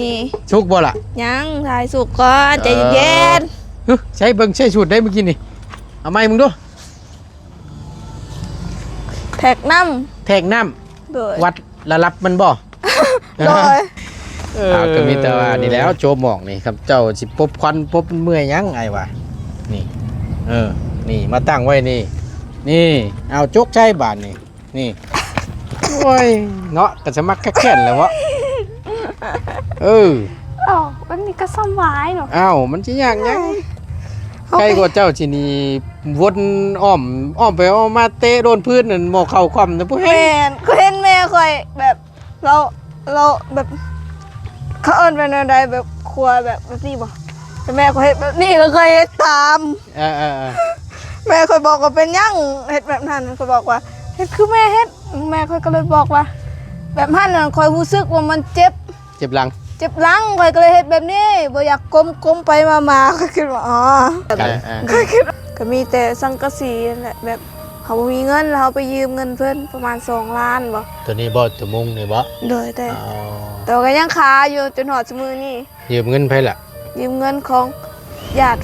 ນີ້ ສຸກບໍ່ລະ? ຍັງ ຖ່າຍສຸກກ່ອນ ເອີ ໃຈເຢັນໆ. ຫຶ ໃຊ້ເບິ່ງ ໃຊ້ສູດໃດມື້ກີ້ນີ້ ເອົາໃໝ່ເບິ່ງດູ. ແທກນ້ຳ ແທກນ້ຳ ໂດຍ ວັດລະດັບມັນບໍ່? ໂດຍ ເອີ ອ່າ ກໍມີແຕ່ວ່ານີ້ແຫຼ້ວ ໂຈະໝອກນີ້ ຄັນເຈົ້າຊິປົບຄວັນປົບເມື່ອຍຫຍັງ ອ້າຍວ່າ ນີ້ ເອີ ນີ້ມາຕັ້ງໄວ້ນີ້ ນີ້ ເອົາ ຈົກໃສ່ບາດນີ້ ນີ້ ໂອ້ຍ ເນາະ ກໍສະໝັກຄັກແຄ້ນແລ້ວເນາະ ເອີ ເອົ້າ ອັນນີ້ກໍສຳບາຍເນາະ ເອົ້າ ມັນຊິຍາກຫຍັງ ເອີ ໃກ້ກວ່າເຈົ້າຊິໜີວົນອ້ອມ ອ້ອມໄປອ້ອມມາເຕະໂດນພື້ນນັ້ນ ໝໍ້ເຂົ້າຄວ່ຳນະ ຜູ້ແຮງ ແມ່ນ ຂ້ອຍເຫັນແມ່ຂ້ອຍແບບ ລາວ ລາວແບບ ເຂົາເອີ້ນວ່າແນວໃດ ແບບຄົວແບບ ແບບນີ້ບໍ່? ແຕ່ແມ່ຂ້ອຍເຮັດແບບນີ້ ແລ້ວຂ້ອຍເຮັດຕາມ ເອີໆໆ ແມ່ຂ້ອຍບອກວ່າ ເປັນຫຍັງເຮັດແບບນັ້ນ? ຂ້ອຍບອກວ່າ ເຮັດຄືແມ່ເຮັດ ແມ່ຂ້ອຍກໍເລີຍບອກວ່າ ແບບຫັ້ນນະ ຂ້ອຍຮູ້ສຶກວ່າມັນເຈັບ ເຈັບຫຼັງ ເຈັບຫຼັງ ຂ້ອຍກໍເລີຍເຮັດແບບນີ້ ບໍ່ຢາກກົ້ມ ກົ້ມໄປມາໆ ຂ້ອຍຄິດວ່າ ອໍ ກໍ ເອີໆ ຂ້ອຍຄິດ ກໍມີແຕ່ສັງກະສີຫັ້ນແຫຼະ ແບບເຮົາບໍ່ມີເງິນ ແລ້ວເຮົາໄປຢືມເງິນເພິ່ນປະມານສອງລ້ານບໍ່? ໂຕນີ້ບໍ່? ໂຕມຸງນີ້ບໍ່? ໂດຍ ແຕ່ ອໍ ແຕ່ວ່າກໍຍັງຄາຢູ່ຈົນຮອດຊຸມື້ນີ້. ຢືມເງິນໃຜລະ? ຢືມເງິນຂອງຍາດ.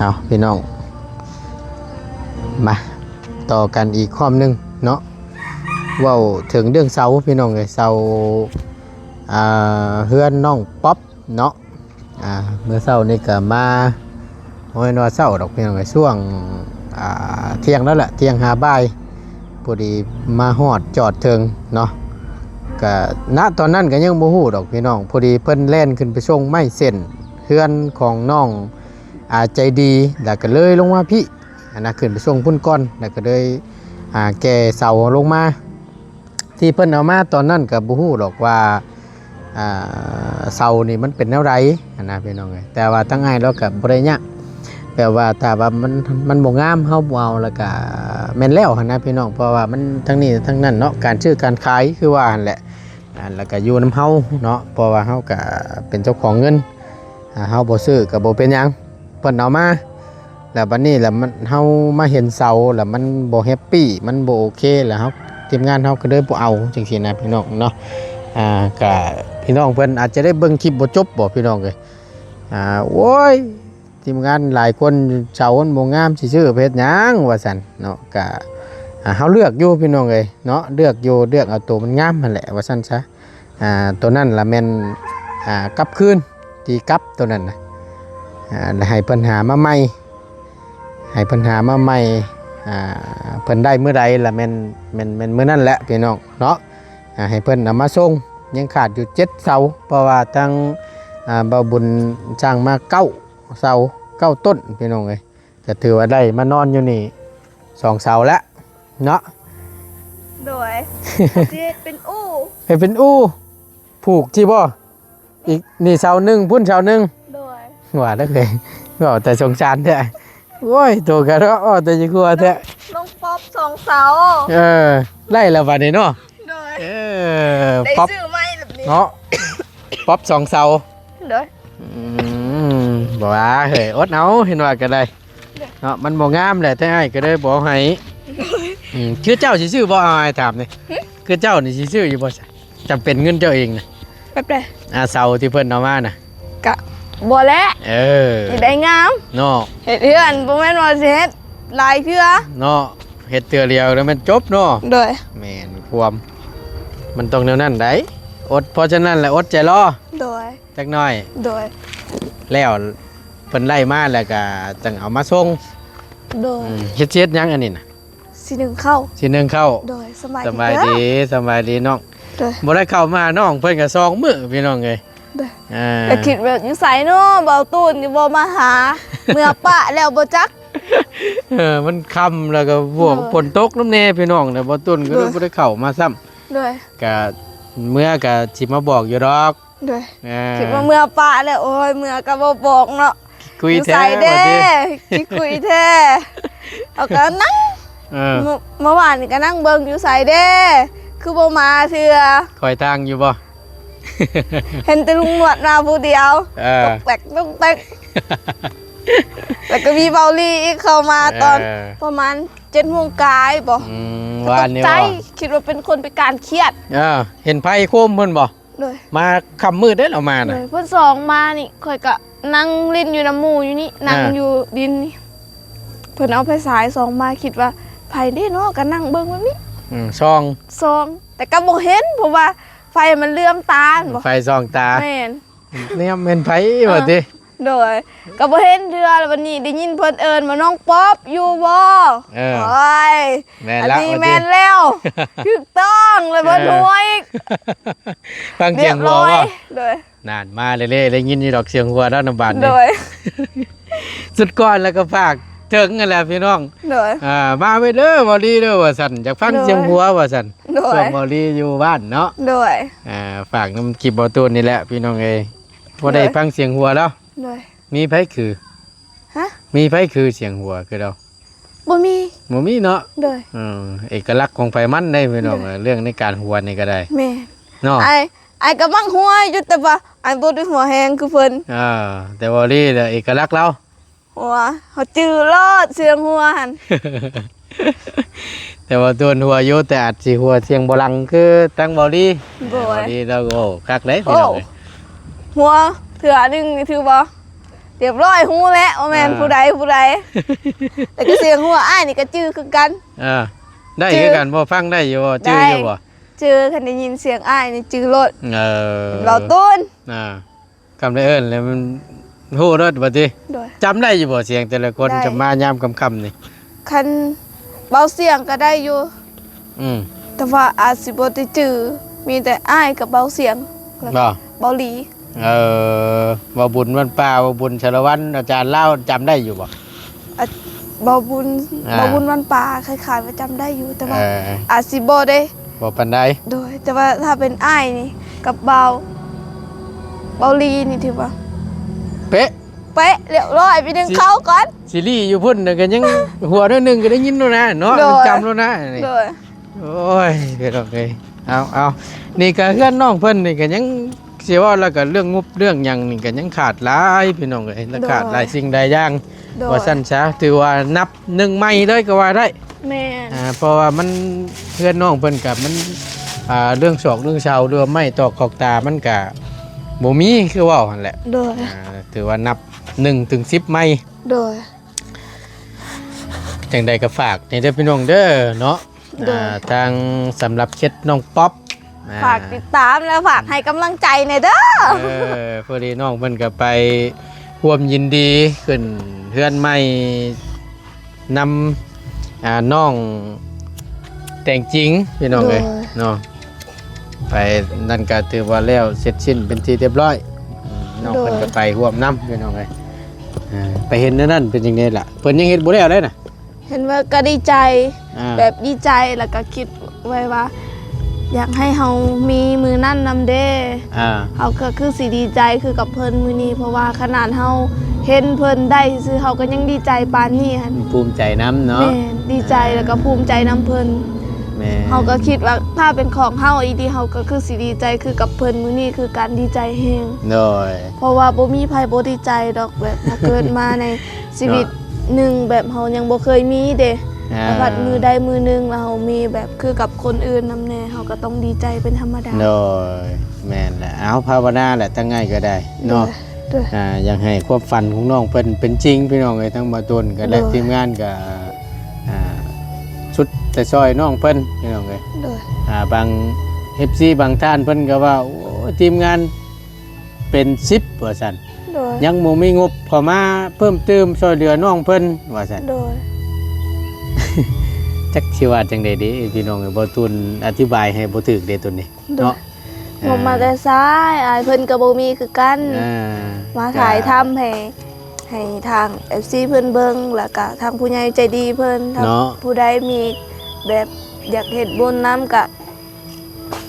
ເອົາ ພີ່ນ້ອງ ມາຕໍ່ກັນອີກຄອມໜຶ່ງເນາະ ເວົ້າເຖິງເລື່ອງເສົາ ພີ່ນ້ອງເອີຍ ເສົາ ອ່າ ເຮືອນນ້ອງປັອບເນາະ. ອ່າ ມື້ເຊົ້ານີ້ກໍມາ ບໍ່ແມ່ນວ່າເຊົ້າດອກພີ່ນ້ອງເອີຍ ຊ່ວງ ອ່າ ທ່ຽງແລ້ວແຫຼະ ທ່ຽງຫາບ່າຍ ພໍດີມາຮອດຈອດເຖິງເນາະ ກະ ນະ ຕອນນັ້ນກໍຍັງບໍ່ຮູ້ດອກພີ່ນ້ອງ ພໍດີເພິ່ນແລ່ນຂຶ້ນໄປສົ່ງໄມ້ເສັ້ນເຮືອນຂອງນ້ອງ ອ່າ ໃຈດີ ແລ້ວກໍເລີຍລົງມາພີ້ ອັນນະ ຂຶ້ນໄປສົ່ງພຸ້ນກ່ອນ ແລ້ວກໍເລີຍ ອ່າ ແກ່ເສົາລົງມາ. ທີ່ເພິ່ນເອົາມາຕອນນັ້ນກໍບໍ່ຮູ້ດອກວ່າ ອ່າ ເສົານີ້ມັນເປັນແນວໃດຫັ້ນນະພີ່ນ້ອງເອີຍ ແຕ່ວ່າທາງອ້າຍລາວກໍບໍ່ໄດ້ຍາກ ແບບວ່າຖ້າວ່າມັນ ມັນບໍ່ງາມ ເຮົາບໍ່ເອົາ ແລ້ວກໍແມ່ນແລ້ວຫັ້ນນະພີ່ນ້ອງ ເພາະວ່າມັນທັງນີ້ທັງນັ້ນເນາະ ການຊື້ການຂາຍຄືວ່າຫັ້ນແຫຼະ ອ່າ ແລ້ວກໍຢູ່ນຳເຮົາເນາະ ເພາະວ່າເຮົາກໍເປັນເຈົ້າຂອງເງິນ ອ່າ ເຮົາບໍ່ຊື້ກໍບໍ່ເປັນຫຍັງ ເພິ່ນເອົາມາ ແລ້ວບັດນີ້ລະມັນ ເຮົາມາເຫັນເສົາລະມັນບໍ່ແຮັບປີ ມັນບໍ່ໂອເຄ ລະເຮົາ ທີມງານເຮົາກໍເລີຍບໍ່ເອົາ ຈັ່ງຊີ້ນະພີ່ນ້ອງເນາະ ອ່າ ກະພີ່ນ້ອງເພິ່ນອາດຈະໄດ້ເບິ່ງຄລິບບໍ່ຈົບບໍພີ່ນ້ອງເອີຍ ອ່າ ໂອ້ຍ ທີມງານຫຼາຍຄົນ ເສົາມັນບໍ່ງາມ ຊິຊື້ໄປເຮັດຫຍັງວ່າຊັ້ນເນາະ ກະ ອ່າ ເຮົາເລືອກຢູ່ພີ່ນ້ອງເອີຍເນາະ ເລືອກຢູ່ ເລືອກເອົາໂຕມັນງາມຫັ້ນແຫຼະວ່າຊັ້ນຊະ. ອ່າ ໂຕນັ້ນລະແມ່ນ ອ່າ ກັບຄືນ ຕີກັບໂຕນັ້ນນະ ອ່າ ລະໃຫ້ເພິ່ນຫາມາໃໝ່ ໃຫ້ເພິ່ນຫາມາໃໝ່ ອ່າ ເພິ່ນໄດ້ມື້ໃດລະແມ່ນ ແມ່ນ ແມ່ນມື້ນັ້ນແຫຼະພີ່ນ້ອງເນາະ ອ່າ ໃຫ້ເພິ່ນເອົາມາສົ່ງ ຍັງຂາດຢູ່ເຈັດເສົາ ເພາະວ່າທາງ ອ່າ ບ່າວບຸນສ້າງມາເກົ້າເສົາ ເກົ້າຕົ້ນພີ່ນ້ອງເອີຍ. ກໍຖືວ່າໄດ້ມານອນຢູ່ນີ້ສອງເສົາແລ້ວເນາະ ໂດຍ ຊິເຮັດເປັນອູ່ ເຮັດເປັນອູ່ ຜູກຊີ້ບໍ່ ອີກນີ້ເສົາໜຶ່ງ ພຸ້ນເສົາໜຶ່ງ ໂດຍ ວ່າແລ້ວເວີ້ຍ ເວົ້າແຕ່ສົງສານແທ້ ໂອ້ຍ ໂຕກະເນາະ ເວົ້າແຕ່ຈະຄົວແທ້ ນ້ອງປັອບສອງເສົາ ເອີ ໄດ້ແລ້ວບັດນີ້ເນາະ ໂດຍ ເອີ ໄດ້ ປັອບ ຊື້ໃໝ່ແບບນີ້ເນາະ ປັອບສອງເສົາ ໂດຍ ອືມ ບໍ່ວ່າເຮີ້ຍ ອົດເອົາ ເຫັນວ່າກໍໄດ້ ເນາະ ມັນບໍ່ງາມແຫຼະ ແຕ່ອ້າຍກໍເລີຍບໍ່ເອົາໃຫ້ ອືມ ຄືເຈົ້າຊິຊື້ບໍ່ ເອົາ ອ້າຍຖາມນີ້ ຫຶ ຄືເຈົ້ານີ້ຊິຊື້ຢູ່ບໍ່ ຈຳເປັນເງິນເຈົ້າເອງນະ ແບບໃດ ອ່າ ເສົາທີ່ເພິ່ນເອົາມານະ ກະບໍ່ແຫຼະ ເອີ ຊິໄດ້ງາມເນາະ ເຮັດເຮືອນບໍ່ແມ່ນວ່າຊິເຮັດຫຼາຍເທື່ອເນາະ ເຮັດເທື່ອດຽວແລ້ວແມ່ນຈົບເນາະ ໂດຍ ແມ່ນຄວາມ ມັນຕ້ອງແນວນັ້ນໃດ໋ ອົດ ເພາະສະນັ້ນແຫຼະ ອົດໃຈລໍ ໂດຍ ຈັກໜ້ອຍ ໂດຍ ແລ້ວເພິ່ນໄລ່ມາແລ້ວກະຈັ່ງເອົາມາສົ່ງ ໂດຍ ອືມ ເຮັດ ເຮັດຫຍັງອັນນີ້ນະ ຊິໜຶ້ງເຂົ້າ ຊິໜຶ້ງເຂົ້າ ໂດຍ ສະບາຍ ສະບາຍດີ ເດີ ສະບາຍດີນ້ອງ ໂດຍ ບໍ່ໄດ້ເຂົ້າມາຫານ້ອງເພິ່ນກະສອງມື້ພີ່ນ້ອງເອີຍ ໂດຍ ອ່າ ກະຄິດວ່າຢູ່ໃສເນາະ ບ່າວຕູນຊິບໍ່ມາຫາ ເມືອປະແລ້ວບໍ່ຈັກ ເອີ ມັນຄ່ຳແລ້ວກະພວກ ໂດຍ ຝົນຕົກນຳແດ່ພີ່ນ້ອງ ແລ້ວບ່າວຕູນກະເລີຍ ໂດຍ ບໍ່ໄດ້ເຂົ້າມາຊ້ຳ ໂດຍ ກະເມືອກະຊິມາບອກຢູ່ດອກ ໂດຍ ອ່າ ຄິດວ່າເມືອປະແລ້ວ ໂອ້ຍ ເມືອກໍບໍ່ບອກເນາະ ຂີ້ຄຸຍແທ້ ຢູ່ໃສເດ້ ວ່າຕິ ຂີ້ຄຸຍແທ້ ເຮົາກໍນັ່ງ ເອີ ເມື່ອ ເມື່ອວານນີ້ກໍນັ່ງເບິ່ງຢູ່ ໃສເດ້ ຄືບໍ່ມາເທື່ອ ຄອຍທາງຢູ່ບໍ່? ເຫັນແຕ່ລຸງໜວດມາຜູ້ດຽວ ເອີ ຕອກແຕກຕອກແຕກ ແລ້ວກໍມີເບົາຫຼີອີກເຂົ້າມາ ເອີ ຕອນປະມານເຈັດໂມງກາຍບໍ ອືມ ກໍຕົກໃຈ ວ່ານີ້ ຄິດວ່າເປັນຄົນພິການຄຽດ ເອີ ເຫັນໄຟໂຄມເພິ່ນບໍ? ໂດຍ ມາຄ່ຳມືດເດ້ລາວມານະ ໂດຍ ເພິ່ນສ່ອງມານີ້ ຂ້ອຍກໍນັ່ງຫຼິ້ນຢູ່ນຳໝູ່ຢູ່ນີ້ ນັ່ງ ອ່າ ຢູ່ດິນນີ້ ເພິ່ນເອົາໄຟສາຍສ່ອງມາ ຄິດວ່າໃຜເດ້ເນາະ ກໍນັ່ງເບິ່ງແບບນີ້ ອືມ ສ່ອງ ສ່ອງ ແຕ່ກໍບໍ່ເຫັນ ເພາະວ່າໄຟມັນເຫຼື້ອມຕາແມ່ນບໍ່ ໄຟສ່ອງຕາ ແມ່ນ ແນມເຫັນໃຜວ່າຕິ ເອີ ໂດຍ ກໍບໍ່ເຫັນເທື່ອ ແລ້ວບັດນີ້ໄດ້ຍິນເພິ່ນເອີ້ນວ່າ ນ້ອງປັອບຢູ່ບໍ່? ເອີ ໂອ້ຍ ແມ່ນລະ ອັນນີ້ແມ່ນແລ້ວ ຖືກຕ້ອງ ແລ້ວເພິ່ນ ເອີ ຫົວອີກ ຟັງສຽງຫົວບໍ່? ໂດຍ ນັ້ນ ມາເລີຍ ໄດ້ຍິນຢູ່ດອກສຽງຫົວແລ້ວນຳບາດນີ້ ໂດຍ ສຸດກ່ອນແລ້ວກໍຝາກເຖິງຫັ້ນແຫຼະພີ່ນ້ອງ ໂດຍ ອ່າ ມາເວີເດີ ເບົາຫຼີເດີ ວ່າຊັ້ນ ຢາກຟັງ ໂດຍ ສຽງຫົວວ່າຊັ້ນ ໂດຍ ຊ່ວງເບົາຫຼີຢູ່ບ້ານເນາະ ໂດຍ ອ່າ ຝາກນຳຄລິບເບົາຕູນນີ້ແຫຼະພີ່ນ້ອງເອີຍ ພໍໄດ້ ໂດຍ ຟັງສຽງຫົວແລ້ວ ໂດຍ ມີໃຜຄື? ຮະ? ມີໃຜຄືສຽງຫົວຄືລາວ? ບໍ່ມີ ບໍ່ມີເນາະ ໂດຍ ເອີ ເອກະລັກຂອງໃຜມັນເດ້ພີ່ນ້ອງ ໂດຍ ເລື່ອງໃນການຫົວນີ້ກໍໄດ້ ແມ່ນເນາະ ອ້າຍ ອ້າຍກໍມັກຫົວຢູ່ ແຕ່ວ່າອ້າຍບໍ່ໄດ້ຫົວແຮງຄືເພິ່ນ ເອີ ແຕ່ວ່າລີລະເອກະລັກລາວ ຫົວ ເຮົາຈື່ໂລດສຽງຫົວຫັ້ນ ແຕ່ວ່າໂຕນຫົວຢູ່ ແຕ່ອາດຊິຫົວສຽງບໍ່ດັງຄືທາງເບົາລີ ໂດຍ ເບົາລີລາວ ໂອ້ ຄັກເດ້ພີ່ນ້ອງເອີຍ ໂອ້ ຫົວເທື່ອໜຶ່ງນີ້ຖືວ່າຮຽບຮ້ອຍ ຮູ້ແລ້ວວ່າແມ່ນ ອ່າ ຜູ້ໃດຜູ້ໃດ ແຕ່ກໍສຽງຫົວອ້າຍນີ້ກໍຈື່ຄືກັນ ອ່າ ໄດ້ຄືກັນບໍ່? ຟັງໄດ້ຢູ່ບໍ່? ຈື່ຢູ່ບໍ່? ຈື່ ຄັນໄດ້ຍິນສຽງອ້າຍນີ້ຈື່ໂລດ ເອີ ເບົາຕູນ ອ່າ ຄຳໄດ້ເອີ້ນແລ້ວມັນຮູ້ໂລດວ່າຕິ ໂດຍ ຈຳໄດ້ຢູ່ບໍ່ ສຽງແຕ່ລະຄົນ ຈຳມາຍາມຄ່ຳໆນີ້ ຄັນເບົາສຽງກໍໄດ້ຢູ່ ອືມ ແຕ່ວ່າອາດຊິບໍ່ໄດ້ຈື່ ມີແຕ່ອ້າຍກັບເບົາສຽງ ແລ້ວກໍເບົາລີ ເອີ ເບົາບຸນວັນປ່າ ເບົາບຸນສາລະວັນ ອາຈານລາວຈຳໄດ້ຢູ່ບໍ່? ອາ ເບົາບຸນ ອ່າ ເບົາບຸນວັນປ່າ ຄ້າຍໆວ່າຈຳໄດ້ຢູ່ ແຕ່ວ່າ ເອີ ອາດຊິບໍ່ໄດ້ ບໍ່ປານໃດ ໂດຍ ແຕ່ວ່າຖ້າເປັນອ້າຍນີ້ກັບເບົາ ເບົາລີນີ້ຖືວ່າເປະ ເປະ ຮຽບຮ້ອຍ ໄປໜຶ່ງເຂົ້າກ່ອນ ຊີຣີຢູ່ພຸ້ນນະ ກໍຍັງຫົວໜ້ອຍໜຶ່ງກໍໄດ້ຍິນແລ້ວນະເນາະ ໂດຍ ມັນຈຳແລ້ວນະນີ້ ໂດຍ ໂອ້ຍ ພີ່ນ້ອງເອີຍ ເອົາ ເອົາ ນີ້ກໍເຮືອນນ້ອງເພິ່ນນີ້ກໍຍັງ ຊິເວົ້າແລ້ວກໍເລື່ອງງົບເລື່ອງຫຍັງນີ້ກໍຍັງຂາດຫຼາຍ ພີ່ນ້ອງເອີຍ ລະຂາດຫຼາຍສິ່ງຫຼາຍຢ່າງ ໂດຍ ວ່າຊັ້ນຊະ ຖືວ່ານັບໜຶ່ງໃໝ່ເລີຍກໍວ່າໄດ້ ແມ່ນ ອ່າ ເພາະວ່າມັນ ເຮືອນນ້ອງເພິ່ນກໍມັນ ອ່າ ເລື່ອງຊອກເລື່ອງເສົາ ຫຼືວ່າໄມ້ຕອກຄອກຕາ ມັນກໍບໍ່ມີ ຄືເວົ້າຫັ້ນແຫຼະ ໂດຍ ອ່າ ຖືວ່ານັບໜຶ່ງເຖິງສິບໃໝ່ ໂດຍ ຈັ່ງໃດກໍຝາກແດ່ເດີພີ່ນ້ອງເດີເນາະ ໂດຍ ອ່າ ທາງ ສຳລັບເຂດນ້ອງປັອບ ອ່າ ຝາກຕິດຕາມ ແລະ ຝາກໃຫ້ກຳລັງໃຈແດ່ເດີ ເອີ ພໍດີນ້ອງເພິ່ນກໍໄປຮ່ວມຍິນດີຂຶ້ນເຮືອນໃໝ່ນຳ ອ່າ ນ້ອງແຕ່ງຈິງ ພີ່ນ້ອງເອີຍ ໂດຍ ເນາະ ໄປນັ້ນກໍຖືວ່າແລ້ວເສັດສິ້ນເປັນທີ່ຮຽບຮ້ອຍ ອືມ ນ້ອງເພິ່ນ ໂດຍ ກໍໄປຮ່ວມນຳ ພີ່ນ້ອງເອີຍ ອ່າ ໄປເຫັນແນວນັ້ນເປັນຈັ່ງໃດລະ? ເພິ່ນຍັງເຮັດບໍ່ແລ້ວເດ້ນະ ເຫັນວ່າກໍດີໃຈ ອ່າ ແບບດີໃຈ ແລ້ວກໍຄິດໄວ້ວ່າ ຢາກໃຫ້ເຮົາມີມື້ນັ້ນນຳເດ້ ອ່າ ເຮົາກໍຄືຊິດີໃຈຄືກັບເພິ່ນມື້ນີ້ ເພາະວ່າຂະໜາດເຮົາເຫັນເພິ່ນໄດ້ຊື່ ເຮົາກໍຍັງດີໃຈປານນີ້ຫັ້ນ ພູມໃຈນຳເນາະ ແມ່ນ ດີໃຈ ອ່າ ແລ້ວກໍພູມໃຈນຳເພິ່ນ ແມ່ນ ເຮົາກໍຄິດວ່າຖ້າເປັນຂອງເຮົາອີ່ຫຼີ ເຮົາກໍຄືຊິດີໃຈຄືກັບເພິ່ນມື້ນີ້ ຄືການດີໃຈແຮງ ໂດຍ ເພາະວ່າບໍ່ມີໃຜບໍ່ດີໃຈດອກ ແບບເຮົາເກີດມາໃນ ຊີວິດ ເນາະ ໜຶ່ງແບບເຮົາຍັງບໍ່ເຄີຍມີເດ້ ອ່າ ແຕ່ພັດມື້ໃດມື້ໜຶ່ງລະເຮົາມີແບບຄືກັບຄົນອື່ນນຳແດ່ ເຮົາກໍຕ້ອງດີໃຈເປັນທຳມະດາ ໂດຍ ແມ່ນແຫຼະ ເອົາ ພາວະນາແຫຼະ ທາງໃຫຍ່ກໍໄດ້ເນາະ ໂດຍ ອ່າ ຢາກໃຫ້ຄວາມຝັນຂອງນ້ອງເພິ່ນເປັນຈິງ ພີ່ນ້ອງເອີຍ ທັງບ່າວຕຸນກໍ ໂດຍ ແລະ ທີມງານກໍ ອ່າ ສຸດແຕ່ຊ່ອຍນ້ອງເພິ່ນ ພີ່ນ້ອງເອີຍ ໂດຍ ອ່າ ບາງ ເອັຟຊີ ບາງທ່ານເພິ່ນກໍວ່າ ໂອ້ຍ ທີມງານ ເປັນສິບວ່າຊັ້ນ ໂດຍ ຍັງບໍ່ມີງົບເຂົ້າມາເພີ່ມຕື່ມຊ່ວຍເຫຼືອນ້ອງເພິ່ນວ່າຊັ້ນ ໂດຍ ຈັກຊິວ່າຈັ່ງໃດເດ້ພີ່ນ້ອງເອີຍ ບໍ່ຕູນອະທິບາຍໃຫ້ບໍ່ຖືກເດ້ໂຕນີ້ ໂດຍ ເນາະ ງົບມາແຕ່ໃສ ອ້າຍເພິ່ນກໍບໍ່ມີຄືກັນ ອ່າ ມາຖ່າຍທຳໃຫ້ ໃຫ້ທາງ ເອັຟຊີ ເພິ່ນເບິ່ງ ແລ້ວກະທາງຜູ້ໃຫຍ່ໃຈດີເພິ່ນ ຖ້າ ເນາະ ຜູ້ໃດມີແບບຢາກເຮັດບຸນນຳກະ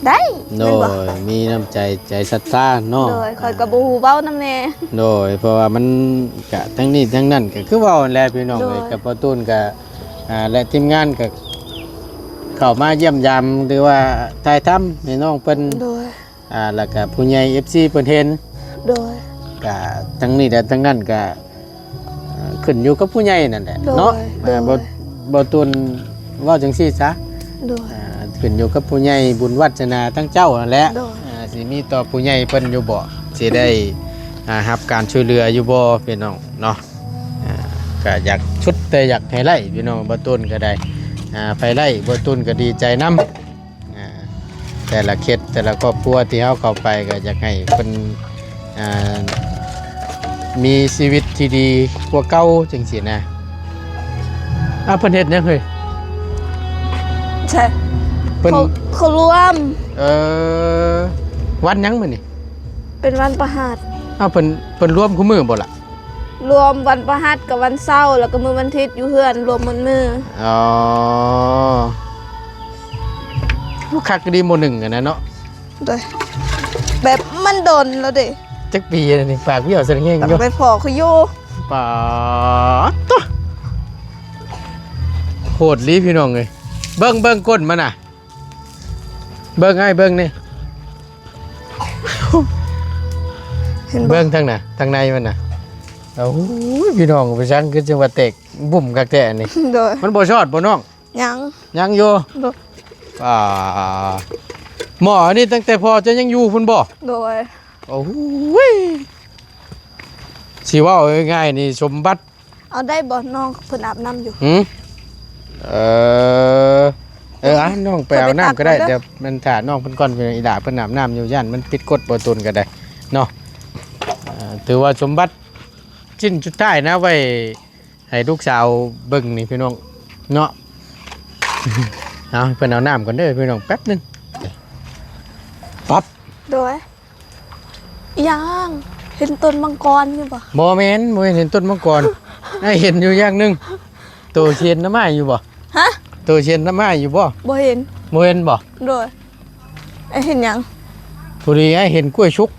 ໄດ້ ໂດຍ ແມ່ນບໍ່? ມີນ້ຳໃຈ ໃຈສັດທາເນາະ ໂດຍ ຂ້ອຍກໍບໍ່ຮູ້ເວົ້ານຳແດ່ ໂດຍ ເພາະວ່າມັນກະທັງນີ້ທັງນັ້ນ ກໍຄືເວົ້າຫັ້ນແຫຼະພີ່ນ້ອງເອີຍ ໂດຍ ກັບພໍ່ຕູນກະ ອ່າ ແລະ ທີມງານກໍເຂົ້າມາຢ້ຽມຢາມ ຫຼືວ່າຖ່າຍທຳໃຫ້ນ້ອງເພິ່ນ ໂດຍ ອ່າ ແລ້ວກໍຜູ້ໃຫຍ່ ເອັຟຊີ ເພິ່ນເຫັນ ໂດຍ ກໍທັງນີ້ແຫຼະ ທັງນັ້ນກໍ ເອີ ຂຶ້ນຢູ່ກັບຜູ້ໃຫຍ່ນັ້ນແຫຼະເນາະ ໂດຍ ອ່າ ໂດຍ ບໍ່ ບໍ່ຕູນເວົ້າຈັ່ງຊີ້ຊະ ໂດຍ ອ່າ ຂຶ້ນຢູ່ກັບຜູ້ໃຫຍ່ບຸນວາສະໜາທັງເຈົ້າຫັ້ນແຫຼະ ໂດຍ ອ່າ ຊິມີຕໍ່ຜູ້ໃຫຍ່ເພິ່ນຢູ່ບໍ່ ຊິໄດ້ ອ່າ ຮັບການຊ່ວຍເຫຼືອຢູ່ບໍ່ ພີ່ນ້ອງເນາະ ອ່າ ກໍຢາກ ສຸດແຕ່ຢາກໃຫ້ໄດ້ ພີ່ນ້ອງ ບໍ່ຕູນກໍໄດ້ ອ່າ ໃຜໄດ້ ບໍ່ຕູນກໍດີໃຈນຳ. ອ່າ ແຕ່ລະເຂດ ແຕ່ລະຄອບຄົວທີ່ເຮົາເຂົ້າໄປ ກໍຢາກໃຫ້ເພິ່ນ ອ່າ ມີຊີວິດທີ່ດີກວ່າເກົ່າ ຈັ່ງຊີ້ນະ. ອ້າວ ເພິ່ນເຮັດຫຍັງເຮີ້ຍ? ໃຊ່ ເພິ່ນ ເຂົ້າ ເຂົ້າລວມ ເອີ ວັນຫຍັງມື້ນີ້? ເປັນວັນພະຫັດ. ອ້າວ ເພິ່ນ ເພິ່ນລວມຄູ່ມື້ບໍ່ລະ? ລວມວັນພະຫັດກັບວັນເສົາ ແລ້ວກໍມື້ວັນທິດຢູ່ເຮືອນ ລວມໝົດມື້. ອໍ ຄັກດີໝໍ່ໜຶ່ງຫັ້ນນະເນາະ. ໂດຍ ແບບມັນດົນແລ້ວເດ້. ຈັກປີແລ້ວນີ້? ປາກວຽວສະແງງຢູ່ ໄປພໍເຂົາຢູ່. ປາດໂທ້ ໂຫດອີ່ຫຼີພີ່ນ້ອງເອີຍ. ເບິ່ງ ເບິ່ງກົ້ນມັນນະ. ເບິ່ງ ອ້າຍ ເບິ່ງນີ້ ເຫັນບໍ່? ເບິ່ງທາງໜ້າ ທາງໃນມັນນະ. ໂອ້ຍ ພີ່ນ້ອງ ໄປສັງຄືຈັ່ງວ່າແຕກບຸ້ມຄັກແທ້ອັນນີ້. ໂດຍ ມັນບໍ່ຊອດບໍ່ນ້ອງ? ຍັງ ຍັງຢູ່. ໂດຍ ອ່າ ໝໍ້ອັນນີ້ຕັ້ງແຕ່ພໍ່ເຈົ້າຍັງຢູ່ພຸ້ນບໍ່? ໂດຍ ໂອ້ຍ ຊິເວົ້າງ່າຍໆນີ້ ສົມບັດ ເອົາໄດ້ບໍ່? ນ້ອງເພິ່ນອາບນ້ຳຢູ່. ຫືມ? ເອີ ເອີ ອ່ະ ນ້ອງໄປເອົານ້ຳກໍໄດ້. ດຽວມັນຖ້ານ້ອງເພິ່ນກ່ອນ ພີ່ນ້ອງ. ອີ່ຫຼ້າເພິ່ນອາບນ້ຳຢູ່ ຢ້ານມັນຜິດກົດບໍ່ຕູນກໍໄດ້ເນາະ. ເອີ ຖືວ່າສົມບັດຊິ້ນສຸດທ້າຍນະ ໄວ້ໃຫ້ລູກສາວເບິ່ງນີ້ ພີ່ນ້ອງເນາະ. ເອົາ ເພິ່ນເອົານ້ຳກ່ອນເດີ ພີ່ນ້ອງ ແປັບໜຶ່ງ. ປັບ ໂດຍ. ອີຫຍັງ? ເຫັນຕົ້ນມັງກອນຢູ່ບໍ່? ບໍ່ແມ່ນ ບໍ່ແມ່ນເຫັນຕົ້ນມັງກອນ. ອ້າຍເຫັນຢູ່ຢ່າງໜຶ່ງ. ໂຕຊິເຫັນໜໍ່ໄມ້ຢູ່ບໍ່? ຮະ? ໂຕຊິເຫັນໜໍ່ໄມ້ຢູ່ບໍ່? ບໍ່ເຫັນ. ບໍ່ເຫັນບໍ່? ໂດຍ. ອ້າຍເຫັນຫຍັງ? ພໍດີອ້າຍເຫັນກ້ວຍສຸກ.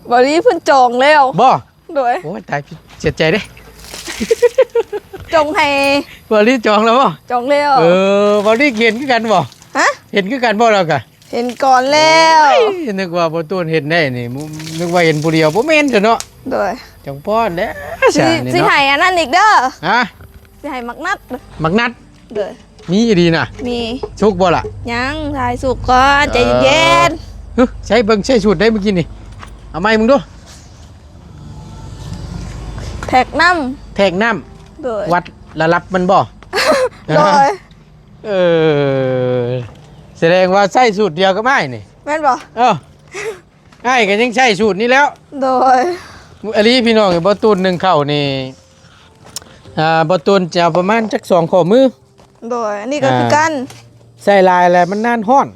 ບໍ່ດີ ເພິ່ນຈອງແລ້ວ. ບໍ່? ໂດຍ. ໂອ້ຍ ຕາຍ ເສຍໃຈເດ້. ຈອງໃຫ້. ບໍ່ດີຈອງແລ້ວບໍ່? ຈອງແລ້ວ. ເອີ ບໍ່ດີເຫັນຄືກັນບໍ່? ຮະ? ເຫັນຄືກັນບໍ່ລາວກະ? ເຫັນກ່ອນແລ້ວ. ໂອ້ຍ ນຶກວ່າບໍ່ຕູນເຫັນໄດ້ນີ້ ນຶກວ່າເຫັນຜູ້ດຽວ ບໍ່ແມ່ນຊະເນາະ. ໂດຍ. ຈັ່ງປ້ອນແຫຼະ ຊິ ຊິໃຫ້ອັນນັ້ນອີກເດີ. ຮະ? ຊິໃຫ້ໝາກນັດ. ໝາກນັດ? ໂດຍ. ມີອີ່ຫຼີນະ? ມີ. ສຸກບໍ່ລະ? ຍັງ ຖ້າໃຫ້ສຸກກ່ອນ ເອີ ໃຈເຢັນໆ. ຫຶ ໃຊ້ເບິ່ງ ໃຊ້ສູດໄດ້ມື້ກີ້ນີ້ ເອົາໃໝ່ເບິ່ງດູ. ແທກນ້ຳ. ແທກນ້ຳ. ໂດຍ. ວັດລະດັບມັນບໍ່? ໂດຍ. ເອີ ສະແດງວ່າໃຊ້ສູດດຽວກັບອ້າຍນີ້ ແມ່ນບໍ່? ເອີ ອ້າຍກໍຍັງໃຊ້ສູດນີ້ແລ້ວ. ໂດຍ. ອີ່ຫຼີພີ່ນ້ອງ ບໍ່ຕູນໜຶ້ງເຂົ້ານີ້ ອ່າ ບໍ່ຕູນຈະເອົາປະມານຈັກສອງຂໍ້ມື. ໂດຍ. ອັນນີ້ກໍຄືກັນ ໃຊ້ຫຼາຍແລ້ວມັນນານຮ້ອນ.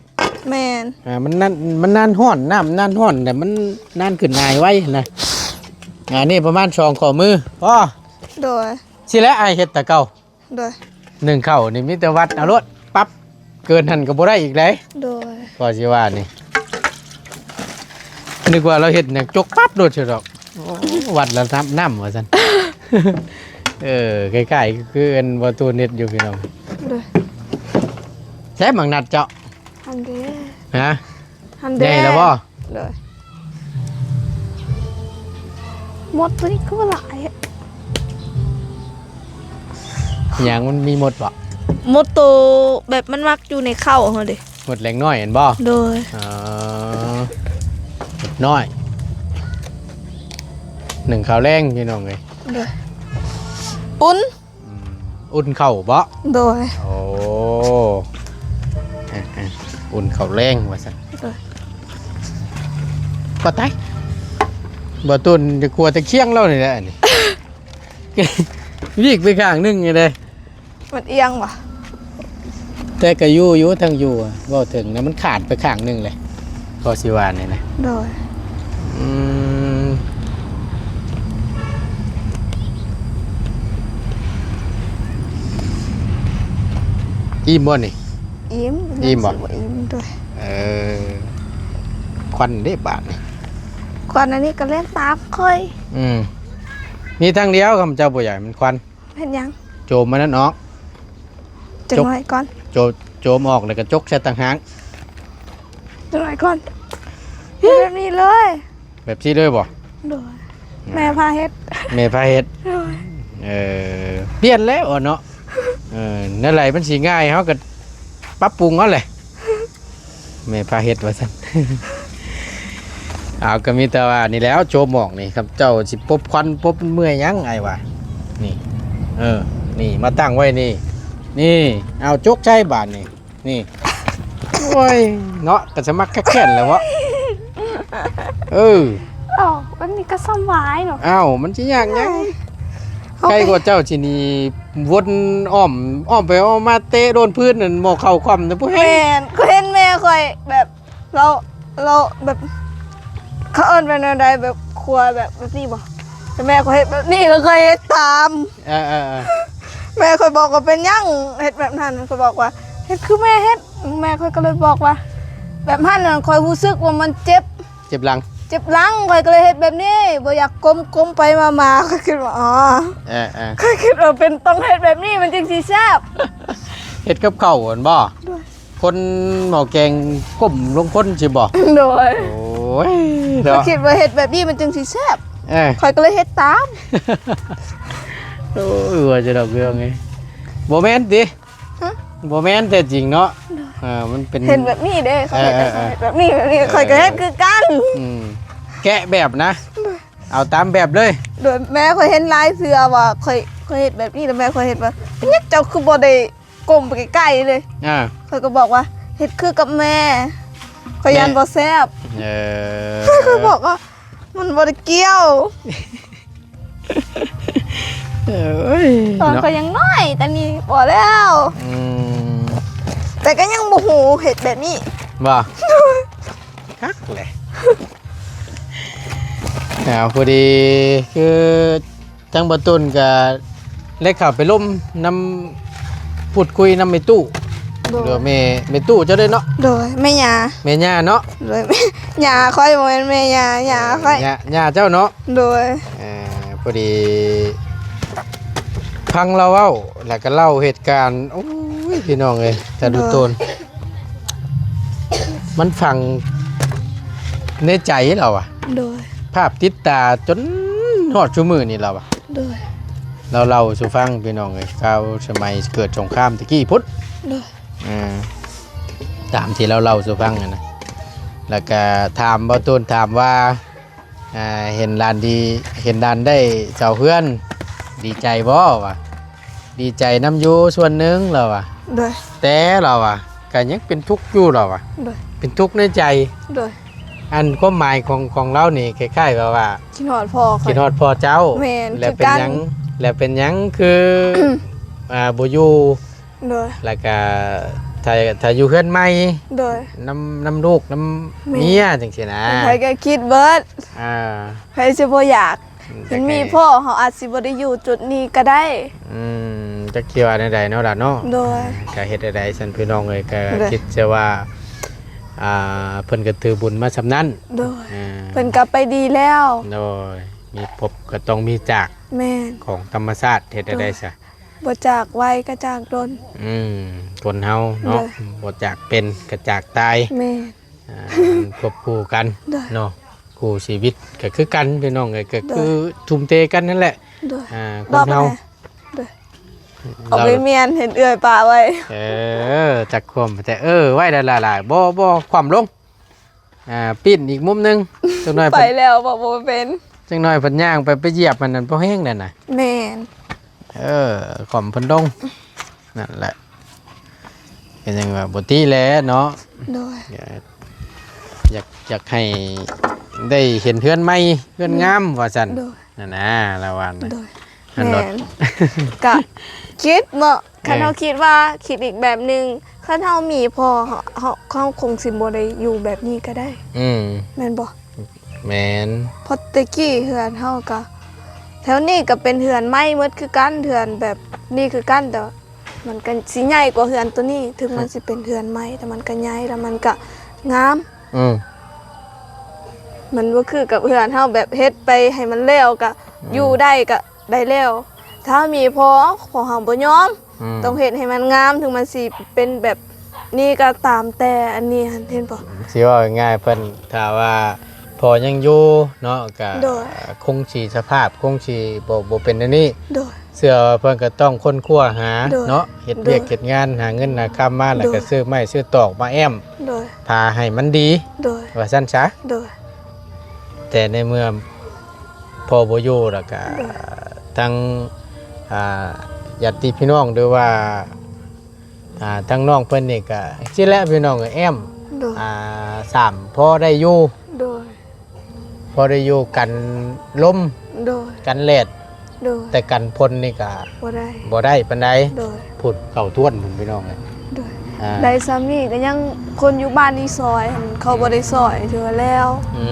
ແມ່ນ. ອ່າ ມັນນານ ມັນນານຮ້ອນ ນ້ຳນານຮ້ອນ ແລ້ວມັນນານຂຶ້ນໜາຍໄວນະ. ອັນນີ້ປະມານສອງຂໍ້ມືພໍ. ໂດຍ. ຊີ້ແຫຼະອ້າຍເຮັດແຕ່ເກົ່າ. ໂດຍ. ໜຶ້ງເຂົ້ານີ້ມີແຕ່ວັດເອົາໂລດ ປັບ ເກີນຫັ້ນກໍບໍ່ໄດ້ອີກເດ້. ໂດຍ. ກໍຊິວ່ານີ້ ນຶກວ່າລາວເຮັດຫຍັງ ຈົກປັບໂລດຊິດອກ. ໂອ້ ວັດລະດັບນ້ຳວ່າຊັ້ນ. ເອີ ຄ້າຍໆຄືອັນບໍ່ຕູນເຮັດຢູ່ພີ່ນ້ອງ. ໂດຍ. ໃຊ້ໝາກນັດເຈົ້າ ອັນເດ. ຮະ? ຫັ້ນເດ້ ໃຫຍ່ແລ້ວບໍ່? ໂດຍ. ມົດໂຕນີ້ຄືວ່າຫຼາຍແທ້. ຫຍັງ ມັນມີມົດບໍ່? ມົດໂຕແບບມັນມັກຢູ່ໃນເຂົ້າເຮົາເດ້. ມົດແລງນ້ອຍຫັ້ນບໍ່? ໂດຍ. ອໍ ມົດນ້ອຍ ໜຶ້ງເຂົ້າແລງພີ່ນ້ອງເອີຍ. ໂດຍ. ອຸ່ນ. ອືມ ອຸ່ນເຂົ້າບໍ? ໂດຍ. ໂອ້ ເອີ ເອີ ອຸ່ນເຂົ້າແລງວ່າຊັ້ນ. ໂດຍ. ປະໄຕ ບໍ່ຕູນຈະກົວແຕ່ຄຽງລາວນີ້ແຫຼະ ອັນນີ້ ວິກໄປຂ້າງໜຶ່ງນີ້ເດ້. ມັນອຽງບໍ? ແຕ່ກໍຢູ່ ຢູ່ທາງຢູ່ ເວົ້າເຖິງນະ ມັນຂາດໄປຂ້າງໜຶ່ງເລີຍ ກໍຊິວ່ານີ້ນະ. ໂດຍ. ອືມ ອີ່ມບໍ່ນີ້? ອີ່ມ. ອີ່ມບໍ່? ບໍ່ອີ່ມ. ໂດຍ. ເອີ ຄວັນເດ້ບາດນີ້ ຄວັນອັນນີ້ກໍແລ່ນຕາມຂ້ອຍ. ອືມ ມີທາງດຽວ ຄຳເຈົ້າບໍ່ຢາກໃຫ້ມັນຄວັນ. ເຮັດຫຍັງ? ໂຈມມັນນັ້ນອອກ. ຈັກໜ້ອຍກ່ອນ ໂຈ ໂຈມອອກແລ້ວກໍຈົກໃສ່ຕ່າງຫາກ ຈັກໜ້ອຍກ່ອນ ເຮັດແບບນີ້ເລີຍ ແບບຊີ້ເລີຍບໍ່? ໂດຍ ອ່າ ແມ່ພາເຮັດ ແມ່ພາເຮັດ ໂດຍ ເອີ ປ່ຽນແລ້ວເນາະ ເອີ ແນວໃດມັນຊິງ່າຍ ເຮົາກໍປັບປຸງເອົາແຫຼະ ແມ່ພາເຮັດວ່າຊັ້ນ ເອົາ ກໍມີແຕ່ວ່ານີ້ແຫຼ້ວ ໂຈມອອກນີ້ ຄັນເຈົ້າຊິປົບຄວັນປົບເມື່ອຍຫຍັງ ອ້າຍວ່າ ນີ້ ເອີ ນີ້ ມາຕັ້ງໄວ້ນີ້ ນີ້ ເອົາ ຈົກໃສ່ບາດນີ້ ນີ້ ໂອ້ຍ ເນາະ ກໍສະໝັກຄັກແຄ້ນແລ້ວເນາະ ເອີ ເອົ້າ ອັນນີ້ກໍສຳບາຍເນາະ ເອົ້າ ມັນຊິຍາກຫຍັງ ເອົ້າ ໄກກວ່າເຈົ້າຊິໜີ ວົນອ້ອມ ອ້ອມໄປອ້ອມມາ ເຕະໂດນພື້ນນັ້ນ ໝໍ້ເຂົ້າຄວ່ຳນະ ຜູ້ແຮງ ແມ່ນ ຂ້ອຍເຫັນແມ່ຂ້ອຍແບບ ລາວ ລາວແບບ ເຂົາເອີ້ນວ່າແນວໃດ ແບບຄົວແບບ ແບບນີ້ບໍ່ ແຕ່ແມ່ຂ້ອຍເຮັດແບບນີ້ ແລ້ວຂ້ອຍເຮັດຕາມ ເອີໆໆ ແມ່ຂ້ອຍບອກວ່າ ເປັນຫຍັງເຮັດແບບນັ້ນ ຂ້ອຍບອກວ່າ ເຮັດຄືແມ່ເຮັດ ແມ່ຂ້ອຍກໍເລີຍບອກວ່າ ແບບຫັ້ນນະ ຂ້ອຍຮູ້ສຶກວ່າມັນເຈັບ ເຈັບຫຼັງ ເຈັບຫຼັງ ຂ້ອຍກໍເລີຍເຮັດແບບນີ້ ບໍ່ຢາກກົ້ມ ກົ້ມໄປມາໆ ຂ້ອຍຄິດວ່າ ອໍ ເອີໆ ຂ້ອຍຄິດວ່າເປັນ ຕ້ອງເຮັດແບບນີ້ ມັນຈຶ່ງຊິແຊບ ເຮັດກັບເຂົ້າຫັ້ນບໍ່? ໂດຍ ຄົນໝໍ້ແກງກົ້ມລົງຄົນຊິບໍ່? ໂດຍ ໂອ້ຍ ເນາະ ຂ້ອຍຄິດວ່າເຮັດແບບນີ້ມັນຈຶ່ງຊິແຊບ ເອີ ຂ້ອຍກໍເລີຍເຮັດຕາມ ໂອ້ຍ ວ່າຈະດອກເລື່ອງນີ້ ບໍ່ແມ່ນຕິ? ຮະ? ບໍ່ແມ່ນແທ້ຈິງເນາະ ໂດຍ ເອີ ມັນເປັນ ເຮັດແບບນີ້ເດ້ ເຂົາເຮັດ ເອີໆໆ ເຂົາເຮັດແບບນີ້ ແບບນີ້ ເອີ ຂ້ອຍກໍເຮັດຄືກັນ ອືມ ແກະແບບນະ ໂດຍ ເອົາຕາມແບບເລີຍ ໂດຍ ແມ່ຂ້ອຍເຫັນຫຼາຍເທື່ອວ່າຂ້ອຍ ຂ້ອຍເຮັດແບບນີ້ ແລ້ວແມ່ຂ້ອຍເຮັດວ່າ ເປັນຫຍັງເຈົ້າຄືບໍ່ໄດ້ ກົ້ມໄປໃກ້ໆເລີຍ ອ່າ ຂ້ອຍກໍບອກວ່າ ເຮັດຄືກັບແມ່ ຂ້ອຍຢ້ານບໍ່ແຊບ ເອີ ຂ້ອຍບອກວ່າ ມັນບໍ່ໄດ້ກ່ຽວ ເອີຍ ຕອນ ເນາະ ຂ້ອຍຍັງນ້ອຍ ຕອນນີ້ພໍແລ້ວ ອືມ ແຕ່ກໍຍັງບໍ່ຮູ້ເຮັດແບບນີ້ ບໍ່? ຄັກແຫຼະ ອ່າ ພໍດີຄື ທາງບ່າວຕຸນກໍໄດ້ເຂົ້າໄປລົມນຳ ພູດຄຸຍນຳແມ່ຕູ້ ໂດຍ ຫຼືວ່າແມ່ ແມ່ຕູ້ເຈົ້າເດ້ເນາະ ໂດຍ ແມ່ຍ່າ ແມ່ຍ່າເນາະ ໂດຍ ແມ່ ຍ່າຂ້ອຍ ບໍ່ແມ່ນແມ່ຍ່າ ຍ່າຂ້ອຍ ເອີ ຍ່າ ຍ່າເຈົ້າເນາະ ໂດຍ ເອີ ພໍດີຟັງລາວເວົ້າ ແລ້ວກໍເລົ່າເຫດການ ໂອ້ຍ ພີ່ນ້ອງເອີຍ ຕາດູໂຕນ ໂດຍ ມັນຝັງໃນໃຈລາວອະ ໂດຍ ພາບຕິດຕາຈົນຮອດຊຸມື້ນີ້ລາວອະ ໂດຍ ລາວເລົ່າສູ່ຟັງພີ່ນ້ອງເອີຍ ຄາວສະໄໝເກີດສົງຄາມຕະກີ້ພຸ້ນ ໂດຍ ອ່າ ຕາມທີ່ລາວເລົ່າສູ່ຟັງຫັ້ນນະ ແລ້ວກະຖາມບ່າວຕູນ ຖາມວ່າ ອ່າ ເຫັນຫຼານດີ ເຫັນຫຼານໄດ້ເຊົ່າເຮືອນ ດີໃຈບໍ່? ວ່າ ດີໃຈນຳຢູ່ສ່ວນໜຶ່ງ ລາວວ່າ ໂດຍ ແຕ່ລາວວ່າ ກະຍັງເປັນທຸກຢູ່ ລາວວ່າ ໂດຍ ເປັນທຸກໃນໃຈ ໂດຍ ອັນຄວາມໝາຍຂອງ ຂອງລາວນີ້ ຄ້າຍໆແບບວ່າ ຄິດຮອດພໍ່ ຄິດຮອດພໍ່ເຈົ້າ ແມ່ນ ແລ້ວເປັນຫຍັງ ຄືກັນ ແລ້ວເປັນຫຍັງຄື ອ່າ ບໍ່ຢູ່ ໂດຍ ແລ້ວກະຖ້າ ຖ້າຢູ່ເຮືອນໃໝ່ ໂດຍ ນຳ ນຳລູກ ນຳ ແມ່ນ ເມຍຈັ່ງຊີ້ນະ ໃຜກໍຄິດເບິດ ອ່າ ໃຜຊິບໍ່ຢາກ ອືມ ຄັນມີພໍ່ ເຮົາອາດຊິບໍ່ໄດ້ຢູ່ຈຸດນີ້ກໍໄດ້ ອືມ ຈັກຊິວ່າແນວໃດເນາະ ຫຼານເນາະ ໂດຍ ອ່າ ກໍເຮັດໃດໆຊັ້ນ ພີ່ນ້ອງເອີຍ ກໍ ໂດຍ ຄິດຊະວ່າ ອ່າ ເພິ່ນກໍຖືບຸນມາສ່ຳນັ້ນ ໂດຍ ອ່າ ເພິ່ນກໍໄປດີແລ້ວ ໂດຍ ມີພົບກໍຕ້ອງມີຈາກ ແມ່ນ ຂອງທຳມະຊາດ ເຮັດໃດ ໂດຍ ຊະ ບໍ່ຈາກໄວກໍຈາກດົນ ອືມ ຄົນເຮົາເນາະ ໂດຍ ບໍ່ຈາກເປັນກໍຈາກຕາຍ ແມ່ນ ອ່າ ຄວບຄູ່ກັນ ໂດຍ ເນາະ ຄູ່ຊີວິດກໍຄືກັນ ພີ່ນ້ອງເອີຍ ກໍຄື ໂດຍ ທຸ່ມເທກັນນັ້ນແຫຼະ ໂດຍ ອ່າ ຄົນເຮົາ ໂດຍ ເອົາໄປ ລາວ ເອົາໄປມ້ຽນ ເຫັນເອື້ອຍປະໄວ້ ເອີ ຈັກຄວາມແຕ່ ເອີ ໄວ້ຫຼາຍໆ ບໍ່ ບໍ່ຄວ່ຳລົງ ອ່າ ປີ້ນອີກມຸມໜຶ່ງ ຈັກໜ້ອຍ ໄປແລ້ວ ບໍ່ ບໍ່ເປັນ ຈັກໜ້ອຍເພິ່ນຍ່າງໄປ ໄປຢຽບມັນນັ້ນ ພໍແຮງນັ້ນນະ ແມ່ນ ເອີ ຂອມເພິ່ນລົງ ນັ້ນແຫຼະ ກໍຍັງວ່າບໍ່ຕິແຫຼະເນາະ ໂດຍ ຢາກ ຢາກໃຫ້ໄດ້ເຫັນເຮືອນໃໝ່ ເຮືອນງາມ ອືມ ວ່າຊັ້ນ ໂດຍ ນັ້ນນະ ລາວວ່ານະ ໂດຍ ອັນລົດ ແມ່ນ ກະຄິດເນາະ ເອີ ຄັນເຮົາຄິດວ່າ ຄິດອີກແບບໜຶ່ງ ຄັນເຮົາມີພໍ່ ເຮົາ ເຮົາ ເຮົາຄົງຊິບໍ່ໄດ້ຢູ່ແບບນີ້ກໍໄດ້ ອືມ ແມ່ນບໍ່? ແມ່ນ ເພາະແຕ່ກີ້ເຮືອນເຮົາກະ ແຖວນີ້ກະເປັນເຮືອນໄມ້ໝົດຄືກັນ ເຮືອນແບບນີ້ຄືກັນ ແຕ່ວ່າມັນກະຊິໃຫຍ່ກວ່າເຮືອນໂຕນີ້ ເຖິງມັນ ອືມ ຊິເປັນເຮືອນໄມ້ ແຕ່ມັນກະໃຫຍ່ ແລ້ວມັນກະງາມ ອືມ ມັນບໍ່ຄືກັບເຮືອນເຮົາ ແບບເຮັດໄປໃຫ້ມັນແລ້ວກະ ອືມ ຢູ່ໄດ້ກະໄດ້ແລ້ວ ຖ້າມີພໍ່ ພໍ່ເຮົາບໍ່ຍອມ ອືມ ຕ້ອງເຮັດໃຫ້ມັນງາມ ເຖິງມັນຊິເປັນແບບນີ້ກໍຕາມແຕ່ ອັນນີ້ຫັ້ນ ເຫັນບໍ່? ຊິເວົ້າງ່າຍໆ ເພິ່ນ ຖ້າວ່າພໍ່ຍັງຢູ່ເນາະ ກໍ ໂດຍ ຄົງຊິ ສະພາບຄົງຊິບໍ່ ບໍ່ເປັນແນວນີ້ ໂດຍ ເຊື່ອວ່າເພິ່ນກໍຕ້ອງຄົ້ນຄວ້າຫາ ໂດຍ ເນາະ ເຮັດວຽກ ໂດຍ ເຮັດງານ ຫາເງິນຫາຄຳມາ ແລ້ວກໍ ໂດຍ ຊື້ໄມ້ຊື້ຕອກມາແອ້ມ ໂດຍ ພາໃຫ້ມັນດີ ໂດຍ ວ່າຊັ້ນຊະ ໂດຍ ແຕ່ໃນເມື່ອພໍ່ບໍ່ຢູ່ ແລ້ວກໍ ໂດຍ ທັງ ອ່າ ຍາດຕິພີ່ນ້ອງ ຫຼືວ່າ ອ່າ ທາງນ້ອງເພິ່ນນີ້ກໍ ຊິແຫຼະ ພີ່ນ້ອງເອີຍ ແອ້ມ ໂດຍ ອ່າ ສາມ ພໍໄດ້ຢູ່ ໂດຍ ພໍໄດ້ຢູ່ກັນລົມ ໂດຍ ກັນແດດ ໂດຍ ແຕ່ກັນຝົນນີ້ກໍ ບໍ່ໄດ້ ບໍ່ໄດ້ປານໃດ ໂດຍ ພຸ້ນເຂົ້າຖ້ວນພຸ້ນ ພີ່ນ້ອງເອີຍ ໂດຍ ອ່າ ໄດ້ຊ່ຳນີ້ກໍຍັງ ຄົນຢູ່ບ້ານນີ້ຊ່ອຍ ເຂົາບໍ່ໄດ້ຊ່ອຍ ຖືວ່າແລ້ວ ອື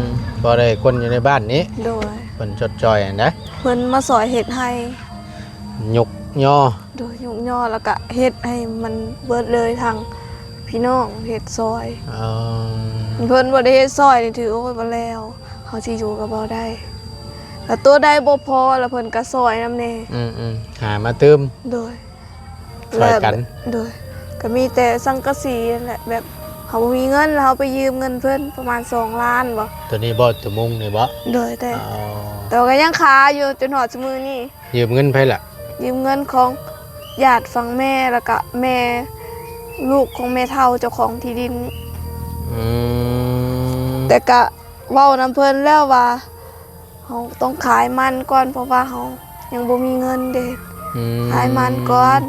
ມ ພໍໄດ້ຄົນຢູ່ໃນບ້ານນີ້ ໂດຍ ເພິ່ນຊົດຊ່ອຍຫັ້ນນະ ເພິ່ນມາຊ່ອຍເຮັດໄຮ່ ຍົກຍໍ ໂດຍ ຍົກຍໍ ແລ້ວກະເຮັດໃຫ້ມັນເບິດເລີຍ ທັງພີ່ນ້ອງເຮັດຊ່ອຍ ເອີ ເພິ່ນບໍ່ໄດ້ເຮັດຊ່ອຍນີ້ ຖືໂອ້ຍ ບໍ່ແລ້ວ ເຮົາຊິຢູ່ກໍບໍ່ໄດ້ ແລ້ວໂຕໃດບໍ່ພໍ ແລ້ວເພິ່ນກໍຊ່ອຍນຳແດ່ ອືມໆ ຫາມາຕື່ມ ໂດຍ ຊ່ອຍກັນ ແລ້ວ ໂດຍ ກໍມີແຕ່ສັງກະສີຫັ້ນແຫຼະ ແບບເຮົາບໍ່ມີເງິນ ແລ້ວເຮົາໄປຢືມເງິນເພິ່ນປະມານສອງລ້ານບໍ ໂຕນີ້ບໍ ໂຕມຸງນີ້ບໍ ໂດຍ ແຕ່ ອໍ ແຕ່ວ່າກໍຍັງຄາຢູ່ຈົນຮອດຊຸມື້ນີ້ ຢືມເງິນໃຜລະ? ຢືມເງິນຂອງຍາດຝັ່ງແມ່ ແລ້ວກະແມ່ ລູກຂອງແມ່ເຖົ້າເຈົ້າຂອງທີ່ດິນ ອືມ ແຕ່ກະເວົ້ານຳເພິ່ນແລ້ວວ່າ ເຮົາຕ້ອງຂາຍມັນກ່ອນ ເພາະວ່າເຮົາຍັງບໍ່ມີເງິນເດ້ ອືມ ຂາຍມັນກ່ອນ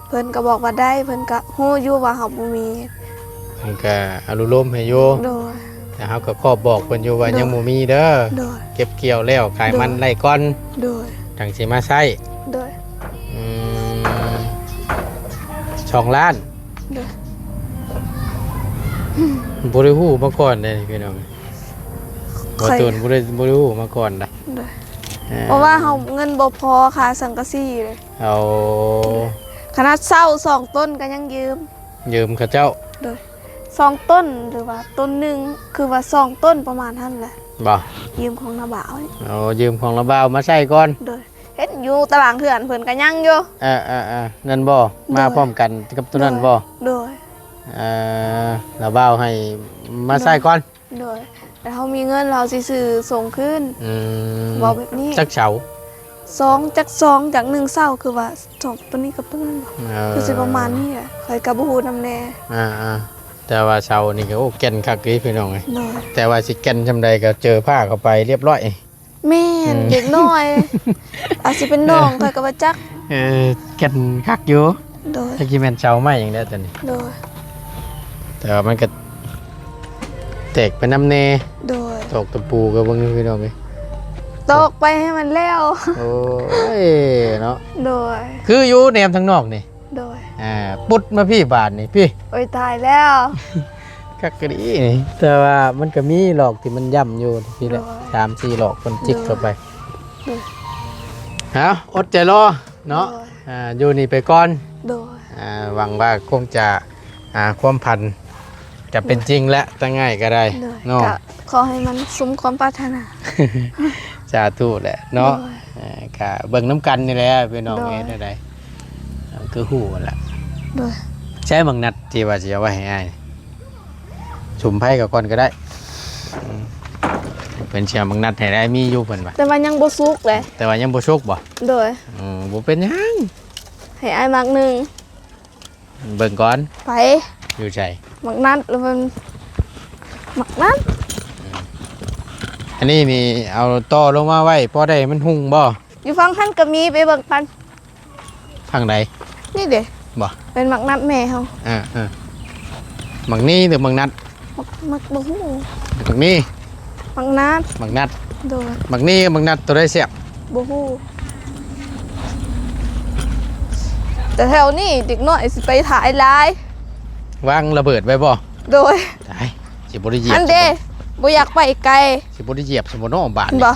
ເພິ່ນກໍບອກວ່າໄດ້ ເພິ່ນກໍຮູ້ຢູ່ວ່າເຮົາບໍ່ມີ ເພິ່ນກໍອະນຸໂລມໃຫ້ຢູ່ ໂດຍ ແຕ່ເຮົາກໍຄອບບອກເພິ່ນຢູ່ວ່າ ໂດຍ ຍັງບໍ່ມີເດີ ໂດຍ ເກັບກ່ຽວແລ້ວຂາຍມັນ ໂດຍ ໄດ້ກ່ອນ ໂດຍ ຈັ່ງຊິມາໃຊ້ ໂດຍ ອືມ ສອງລ້ານ ໂດຍ ບໍ່ໄດ້ຮູ້ມາກ່ອນເດ້ພີ່ນ້ອງ ບໍ່ ໂຕນບໍ່ໄດ້ ບໍ່ໄດ້ຮູ້ມາກ່ອນນະ ໂດຍ ເອີ ເພາະວ່າເຮົາເງິນບໍ່ພໍຄ່າສັງກະສີເດ້ ເອົາ ຂະໜາດເສົາສອງຕົ້ນກໍຍັງຢືມ ຢືມເຂົາເຈົ້າ ໂດຍ ສອງຕົ້ນ ຫຼືວ່າຕົ້ນໜຶ່ງ ຄືວ່າສອງຕົ້ນປະມານຫັ້ນແຫຼະ ບໍ່ ຢືມຂອງນ້າບ່າວນີ້ ເອົາ ຢືມຂອງນ້າບ່າວມາໃຊ້ກ່ອນ ໂດຍ ເຫັນຢູ່ຕາລາງເຮືອນເພິ່ນກໍຍັງຢູ່ ເອີໆໆ ນັ້ນບໍ່ ໂດຍ ມາພ້ອມກັນກັບໂຕນັ້ນບໍ່ ໂດຍ ເອີ ນ້າບ່າວໃຫ້ມາໃຊ້ກ່ອນ ໂດຍ ໂດຍ ແລ້ວເຮົາມີເງິນ ເຮົາຊິຊື້ສົ່ງຄືນ ອືມ ເວົ້າແບບນີ້ ຈັກເສົາ ສອງ ຈັກສອງ ຈັກໜຶ່ງເສົາ ຄືວ່າສອງ ໂຕນີ້ກັບໂຕນັ້ນ ເອີ ຄືຊິປະມານນີ້ແຫຼະ ຂ້ອຍກໍບໍ່ຮູ້ນຳແດ່ ອ່າໆ ແຕ່ວ່າເສົານີ້ກໍ ໂອ້ ແກ່ນຄັກເດ້ພີ່ນ້ອງເອີຍ ໂດຍ ແຕ່ວ່າຊິແກ່ນສ່ຳໃດກໍເຈີພ້າເຂົ້າໄປລຽບຮ້ອຍ ແມ່ນ ອືມ ເດັກນ້ອຍ ອາດຊິເປັນນ້ອງ ເອີ ຂ້ອຍກໍບໍ່ຈັກ ເອີ ແກ່ນຄັກຢູ່ ໂດຍ ຈັກຊິແມ່ນເສົາໄມ້ຫຍັງແຫຼະຕົວນີ້ ໂດຍ ແຕ່ວ່າມັນກໍແຕກໄປນຳແດ່ ໂດຍ ຕອກຕະປູກໍເບິ່ງພີ່ນ້ອງເອີຍ ຕອກໄປໃຫ້ມັນແລ້ວ ໂອ້ຍເນາະ ໂດຍ ຄືຢູ່ແນມທາງນອກນີ້ ໂດຍ ອ່າ ປຸດມາພີ້ບາດນີ້ ພີ້ ໂອ້ຍ ຕາຍແລ້ວ ຄັກກະດີນີ້ ແຕ່ວ່າມັນກໍມີຫຼອກທີ່ມັນຢ້ຳຢູ່ພີ້ແຫຼະ ໂດຍ ສາມສີ່ຫຼອກເພິ່ນຈິກເຂົ້າໄປ ໂດຍ ໂດຍ ເອົາ ອົດໃຈລໍເນາະ ໂດຍ ອ່າ ຢູ່ນີ້ໄປກ່ອນ ໂດຍ ອ່າ ຫວັງວ່າຄົງຈະ ອ່າ ຄວາມຝັນຈະເປັນຈິງແຫຼະ ໂດຍ ທາງອ້າຍກໍໄດ້ ໂດຍ ເນາະ ກໍຂໍໃຫ້ມັນສົມຄວາມປາດຖະໜາ ສາທຸແຫຼະເນາະ ໂດຍ ອ່າ ກະເບິ່ງນຳກັນນີ້ແຫຼະພີ່ນ້ອງ ໂດຍ ເຮັດແນວໃດ ເອີ ຄືຮູ້ຫັ້ນລະ ໂດຍ ໃຊ້ໝາກນັດທີ່ວ່າຊິເອົາໄວ້ໃຫ້ອ້າຍ ສຸມໄຟເຂົາກ່ອນກໍໄດ້ ອືມ ເພິ່ນຊິເອົາໝາກນັດໃຫ້ໄດ້ ມີຢູ່ເພິ່ນວ່າ ແຕ່ວ່າຍັງບໍ່ສຸກເດ້ ແຕ່ວ່າຍັງບໍ່ສຸກບໍ່? ໂດຍ ອືມ ບໍ່ເປັນຫຍັງ ໃຫ້ອ້າຍໝາກໜຶ່ງ ເບິ່ງກ່ອນ ໄປ ຢູ່ໃສ? ໝາກນັດ ຫຼືເພິ່ນ ໝາກນັດ ອືມ ອັນນີ້ນີ້ເອົາຕໍ່ລົງມາໄວ້ ພໍໄດ້ມັນຫຸ່ງບໍ່? ຢູ່ຝັ່ງຫັ້ນກໍມີ ໄປເບິ່ງກັນ ທາງໃດ? ນີ້ເດ້ ບໍ່ ເປັນໝາກນັດແມ່ເຮົາ ເອີໆ ໝາກນີ້ຫຼືໝາກນັດ? ໝາກ ໝາກ ບໍ່ຮູ້ ໝາກນີ້ ໝາກນັດ ໝາກນັດ ໂດຍ ໝາກນີ້ກັບໝາກນັດ ໂຕໃດແຊບ? ບໍ່ຮູ້ ແຕ່ແຖວນີ້ເດັກນ້ອຍຊິໄປຖ່າຍຫຼາຍ ວາງລະເບີດໄວ້ບໍ່? ໂດຍ ຕາຍ ຊິບໍ່ໄດ້ຢຽບ ອັນເດ້ ບໍ່ຢາກໄປໄກ ຊິບໍ່ໄດ້ຢຽບຊັ້ນບໍ່ເນາະບາດນີ້ ບໍ່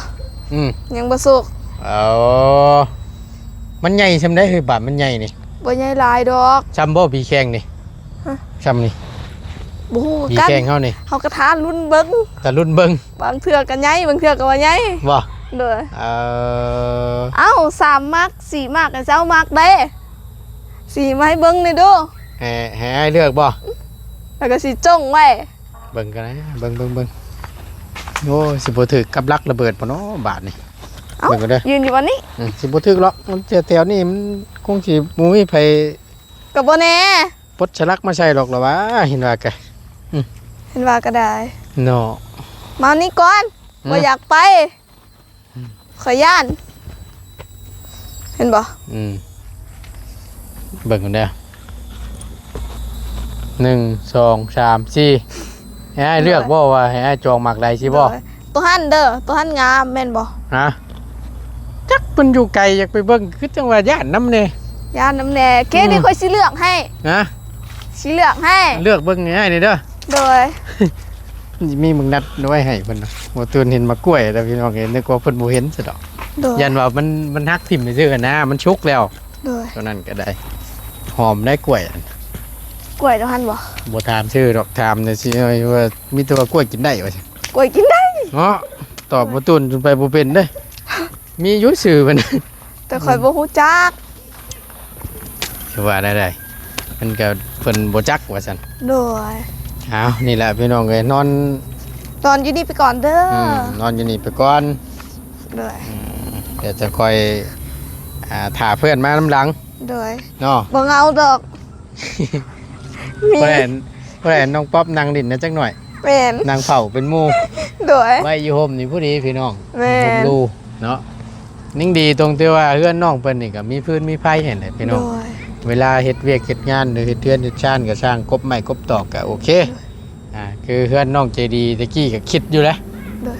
ອືມ ຍັງບໍ່ສຸກ ເອົາ ມັນໃຫຍ່ສ່ຳໃດເຮີ້ຍ ບາດມັນໃຫຍ່ນີ້ ບໍ່ໃຫຍ່ຫຼາຍດອກ ສ່ຳບໍ່ຜີແຂ້ງນີ້ ຮະ ສ່ຳນີ້ ບໍ່ຮູ້ຄືກັນ ຜີແຂ້ງເຮົານີ້ ເຮົາກໍຖ້າລຸ້ນເບິ່ງ ຖ້າລຸ້ນເບິ່ງ ບາງເທື່ອກໍໃຫຍ່ ບາງເທື່ອກໍບໍ່ໃຫຍ່ ບໍ່ ໂດຍ ເອີ ເອົ້າ ສາມໝາກ ສີ່ໝາກ ໃຫ້ເຈົ້າໝາກເດ້ ຊີ້ມາໃຫ້ເບິ່ງແດ່ດູ ໃຫ້ ໃຫ້ອ້າຍເລືອກບໍ່? ແລ້ວກໍຊິຈົ່ງໄວ້ ເບິ່ງກັນນະ ເບິ່ງ ເບິ່ງ ເບິ່ງ ໂອ້ຍ ຊິບໍ່ຖືກກັບຫຼັກລະເບີດບໍ່ເນາະບາດນີ້? ເອົ້າ ເບິ່ງກັນເດີ ຢືນຢູ່ບ່ອນນີ້ ອືມ ຊິບໍ່ຖືກຫຼອກ ມັນແຖວໆນີ້ມັນຄົງຊິບໍ່ມີໃຜ ກໍບໍ່ແນ່ ປົດສະຫຼັກມາໃສ່ດອກລະວ່າ ເຫັນວ່າກະ ອືມ ເຫັນວ່າກໍໄດ້ເນາະ ມານີ້ກ່ອນ ອືມ ບໍ່ຢາກໄປ ອືມ ຂ້ອຍຢ້ານ ເຫັນບໍ່? ອືມ ເບິ່ງກັນເດີ ໜຶ່ງ ສອງ ສາມ ສີ່ ໃຫ້ອ້າຍເລືອກບໍ່ວ່າໃຫ້ອ້າຍຈອງໝາກໃດຊີ້ບໍ່? ໂດຍ ໂຕຫັ້ນເດີ ໂຕຫັ້ນງາມແມ່ນບໍ່? ຮະ ຈັກ ມັນຢູ່ໄກ ຢາກໄປເບິ່ງ ຄືຈັ່ງວ່າຢ້ານນຳແດ່ ຢ້ານນຳແດ່ ເຄ ອືມ ນີ້ຂ້ອຍຊິເລືອກໃຫ້ ຮະ ຊິເລືອກໃຫ້ ເລືອກເບິ່ງໃຫ້ອ້າຍແດ່ເດີ ໂດຍ ມີໝາກນັດໄວ້ໃຫ້ເພິ່ນ ບໍ່ຕື່ນເຫັນໝາກກ້ວຍແລ້ວ ພີ່ນ້ອງເອີຍ ນຶກວ່າເພິ່ນບໍ່ເຫັນຊະດອກ ໂດຍ ຢ້ານວ່າມັນ ມັນຫັກຖິ້ມຊື່ໆຫັ້ນນະ ມັນສຸກແລ້ວ ໂດຍ ຕົວນັ້ນກໍໄດ້ ຫອມໄດ້ກ້ວຍ ກ້ວຍຕົວຫັ້ນບໍ່? ບໍ່ຖາມຊື່ດອກ ຖາມແຕ່ຊິວ່າ ມີແຕ່ວ່າກ້ວຍກິນໄດ້ວ່າຊັ້ນ ກ້ວຍກິນໄດ້ ເນາະ ຕອບບໍ່ຕູ້ນຈົນໄປບໍ່ເປັນເດ້ ມີຢູ່ຊື່ເພິ່ນ ແຕ່ຂ້ອຍບໍ່ຮູ້ຈັກ ຄືວ່າໄດ້ໆ ມັນກໍເພິ່ນບໍ່ຈັກວ່າຊັ້ນ ໂດຍ ເອົາ ນີ້ແຫຼະພີ່ນ້ອງເອີຍ ນອນ ນອນຢູ່ນີ້ໄປກ່ອນເດີ ອືມ ນອນຢູ່ນີ້ໄປກ່ອນ ໂດຍ ອືມ ດຽວຈະຄ່ອຍ ອ່າ ຖ້າເພື່ອນມານຳຫຼັງ ໂດຍ ເນາະ ບໍ່ເຫງົາດອກ ມີ ບໍ່ໄດ້ ບໍ່ໄດ້ ນ້ອງປັອບນັ່ງຫຼິ້ນນະຈັກໜ້ອຍ ແມ່ນ ນັ່ງເຝົ້າເປັນໝູ່ ໂດຍ ໄວ້ຢູ່ຮົ່ມນີ້ພໍດີພີ່ນ້ອງ ແມ່ນ ຮົ່ມຫຼູເນາະ ຍັງດີຕົງທີ່ວ່າເຮືອນນ້ອງເພິ່ນນີ້ກໍມີຟືນມີໄຟຫັ້ນແຫຼະພີ່ນ້ອງ ໂດຍ ເວລາເຮັດວຽກເຮັດງານ ຫຼືເຮັດເຮືອນເຮັດຊານກໍຊ່າງ ກົບໄມ້ກົບຕອກກໍໂອເຄ ໂດຍ ອ່າ ຄືເຮືອນນ້ອງໃຈດີແຕ່ກີ້ກໍຄິດຢູ່ແຫຼະ ໂດຍ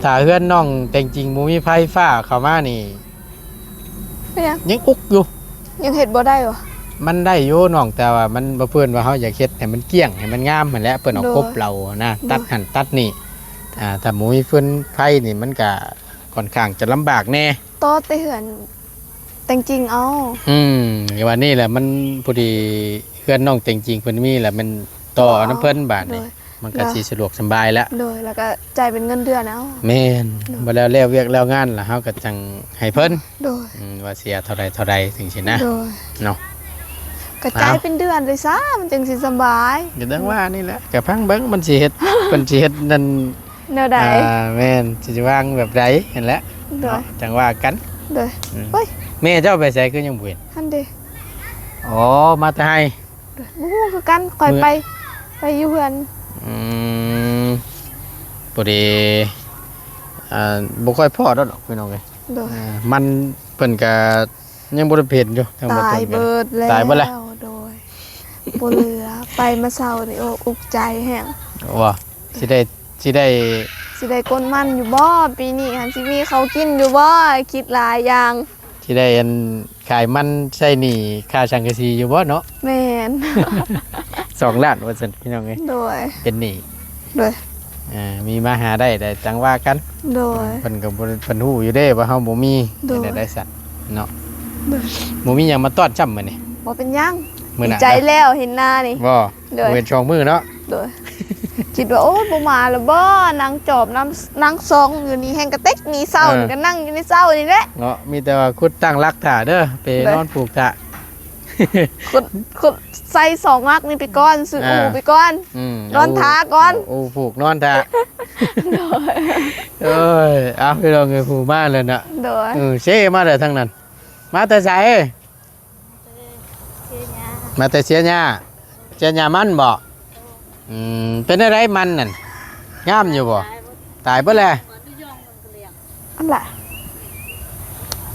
ຖ້າເຮືອນນ້ອງແຕ່ງຈິງບໍ່ມີໄຟຟ້າເຂົ້າມານີ້ ເປັນຫຍັງ? ຍັງອຸກຢູ່ ຍັງເຮັດບໍ່ໄດ້ຫວາ? ມັນໄດ້ຢູ່ນ້ອງ ແຕ່ວ່າມັນບໍ່ເພິ່ນວ່າເຮົາຢາກເຮັດໃຫ້ມັນກ້ຽງ ໃຫ້ມັນງາມຫັ້ນແຫຼະ ເພິ່ນເອົາ ໂດຍ ກົບເຫຼົານະ ໂດຍ ຕັດຫັ້ນຕັດນີ້ ອ່າ ຖ້າບໍ່ມີຟືນໄຟນີ້ມັນກະຂ້ອນຂ້າງຈະລຳບາກແດ່ ຕໍ່ແຕ່ເຮືອນແຕ່ງຈິງເອົາ ອືມ ວ່ານີ້ແຫຼະ ມັນພໍດີເຮືອນນ້ອງແຕ່ງຈິງເພິ່ນມີແລ້ວ ແມ່ນຕໍ່ເອົານຳເພິ່ນບາດນີ້ ໂດຍ ມັນກໍ ແລ້ວ ຊິສະດວກສະບາຍລະ ໂດຍ ແລ້ວກໍຈ່າຍເປັນເງິນເດືອນເອົາ ແມ່ນ ໂດຍ ບໍ່ແລ້ວ ແລ້ວວຽກແລ້ວງານລະ ເຮົາກໍຈັ່ງໃຫ້ເພິ່ນ ໂດຍ ອືມ ວ່າເສຍເທົ່າໃດເທົ່າໃດຈັ່ງຊີ້ນະ ໂດຍ ເນາະ ກໍຈ່າຍ ເອົາ ເປັນເດືອນເລີຍຊະ ມັນຈັ່ງຊິສະບາຍ ກໍຈັ່ງວ່ານີ້ແຫຼະ ກໍຟັງເບິ່ງມັນຊິເຮັດ ເພິ່ນຊິເຮັດນັ້ນແນວໃດ ອ່າ ແມ່ນ ຊິວາງແບບໃດຫັ້ນແຫຼະ ໂດຍ ເນາະ ຈັ່ງວ່າກັນ ໂດຍ ອືມ ໂອ້ຍ ແມ່ເຈົ້າໄປໃສຄືຍັງບໍ່ເຫັນ? ຫັ້ນເດ ອໍ ມາແຕ່ໄຮ່ ບໍ່ຮູ້ຄືກັນ ຂ້ອຍໄປ ໄປຢູ່ເຮືອນ ອືມ ພໍດີ ອ່າ ບໍ່ຄ່ອຍພໍ້ດອກພີ່ນ້ອງເອີຍ ໂດຍ ອ່າ ມັນເພິ່ນກະຍັງບໍ່ໄດ້ເຫັນຢູ່ ທາງ ຕາຍເບິດແລ້ວ ຕາຍເບິດແລ້ວ ໂດຍ ບໍ່ເຫຼືອ ໄປມາເຊົ້ານີ້ ໂອ້ ອຸກໃຈແຮງ ວ່າ ຊິໄດ້ ຊິໄດ້ ຊິໄດ້ກົນມັນຢູ່ບໍ່? ປີນີ້ຫັ້ນຊິມີເຂົ້າກິນຢູ່ບໍ່? ຄິດຫຼາຍຢ່າງ ຊິໄດ້ອັນ ຂາຍມັນໃຊ້ໜີ້ຄ່າສັງກະສີຢູ່ບໍ່ເນາະ? ແມ່ນ ສອງລ້ານວ່າຊັ້ນພີ່ນ້ອງເອີຍ ໂດຍ ເປັນໜີ້ ໂດຍ ເອີ ມີມາຫາໄດ້ ໄດ້ຈັ່ງວ່າກັນ ໂດຍ ເພິ່ນກໍບໍ່ ເພິ່ນຮູ້ຢູ່ເດ້ວ່າເຮົາບໍ່ມີ ໂດຍ ເຮັດແນວໃດຊັ້ນເນາະ ໂດຍ ບໍ່ມີຫຍັງມາຕ້ອນຊ້ຳມື້ນີ້ ບໍ່ເປັນຫຍັງ ມື້ໜ້າ ດີໃຈແລ້ວເຫັນໜ້ານີ້ ບໍ່ ໂດຍ ບໍ່ເຫັນສອງມື້ເນາະ ໂດຍ ຄິດວ່າ ໂອ້ຍ ບໍ່ມາແລ້ວບໍ່ ນັ່ງຈອບນຳ ນັ່ງຊອງຢູ່ນີ້ ແຮ່ງກະເຕັກໜີ້ເຊົ້າ ເອີ ນີ້ກໍນັ່ງຢູ່ໃນເຊົ້ານີ້ແຫຼະເນາະ ມີແຕ່ວ່າຂຸດຕັ້ງຫຼັກຖ້າເດີ ໄປ ໂດຍ ນອນຜູກຖ້າ ຂຸດ ຂຸດໃສ່ສອງໝາກນີ້ໄປກ່ອນ ຊື້ ອ່າ ອູ່ໄປກ່ອນ ອືມ ນອນຖ້າກ່ອນ ເອົາອູ່ຜູກນອນຖ້າ ໂດຍ ເອີຍ ເອົາ ພີ່ນ້ອງເອີຍ ຜູ້ມາແລ້ວນະ ໂດຍ ເອີ ເຊມາແລ້ວທາງນັ້ນ ມາແຕ່ໃສ? ມາແຕ່ເຊຍຫຍ້າ ເຊຍຫຍ້າມັນບໍ? ອືມ ເປັນແນວໃດມັນນັ້ນ ງາມຢູ່ບໍ? ຕາຍເບິດແລ້ວ ອັນລະ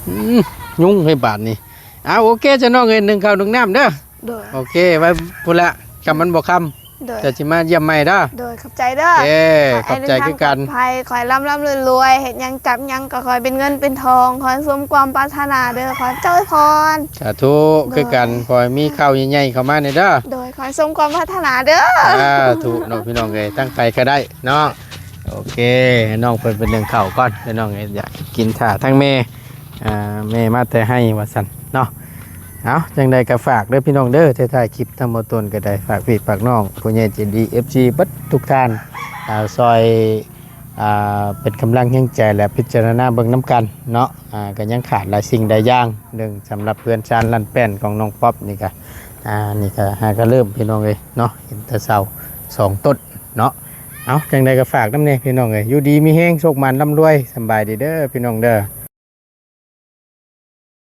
ອືມ ຍຸງໃຫ້ບາດນີ້ ເອົາ ໂອເຄ ຊະນ້ອງເອີຍ ໜຶ້ງເຂົ້າໜຶ້ງນ້ຳເດີ ໂດຍ ໂອເຄ ໄວ້ພຸ້ນລະ ຄ່ຳມັນບໍ່ຄ່ຳ ໂດຍ ຈະຊິມາຢ້ຽມໃໝ່ເດີ ໂດຍ ຂອບໃຈເດີ ເອີ ຂອບໃຈຄືກັນ ຂໍໃຫ້ເດີນທາງປອດໄພ ຂໍໃຫ້ລ່ຳໆລວຍໆ ເຮັດຫຍັງຈັບຫຍັງກໍຂໍໃຫ້ເປັນເງິນເປັນທອງ ຂໍໃຫ້ສົມຄວາມປາດຖະໜາເດີ ຂໍໃຫ້ເຈົ້າອວຍພອນ ສາທຸ ໂດຍ ຄືກັນ ຂໍໃຫ້ມີຂ່າວໃຫຍ່ໆເຂົ້າມາແດ່ເດີ ໂດຍ ຂໍໃຫ້ສົມຄວາມປາດຖະໜາເດີ ສາທຸເນາະ ພີ່ນ້ອງເອີຍ ທາງໃຜກໍໄດ້ເນາະ ໂອເຄ ໃຫ້ນ້ອງເພິ່ນໄປໜຶ້ງເຂົ້າກ່ອນ ພີ່ນ້ອງເອີຍ ຢາກກິນຖ້າທາງແມ່ ອ່າ ແມ່ມາແຕ່ໄຮ່ວ່າຊັ້ນເນາະ ເອົາ ຈັ່ງໃດກໍຝາກເດີພີ່ນ້ອງເດີ ທ້າຍໆຄລິບທາງບໍ່ຕົ້ນກໍໄດ້ ຝາກພີ່ຝາກນ້ອງ ຜູ້ໃຫຍ່ໃຈດີ ເອັຟຊີ ເບິດທຸກທ່ານ ອ່າ ຊ່ອຍ ອ່າ ເປັນກຳລັງແຮງໃຈ ແລະ ພິຈາລະນາເບິ່ງນຳກັນເນາະ. ອ່າ ກໍຍັງຂາດຫຼາຍສິ່ງຫຼາຍຢ່າງໜຶ່ງ ສຳລັບເຮືອນຊານລານແປ້ນຂອງນ້ອງປັອບນີ້ກະ ອ່າ ນີ້ກະຫາກະເລີ່ມ ພີ່ນ້ອງເອີຍເນາະ. ເຫັນແຕ່ເສົາສອງຕົ້ນເນາະ. ເອົາ ຈັ່ງໃດກໍຝາກນຳແດ່ ພີ່ນ້ອງເອີຍ. ຢູ່ດີມີແຮງ ໂຊກໝານລ່ຳລວຍ. ສຳບາຍດີເດີ ພີ່ນ້ອງເດີ.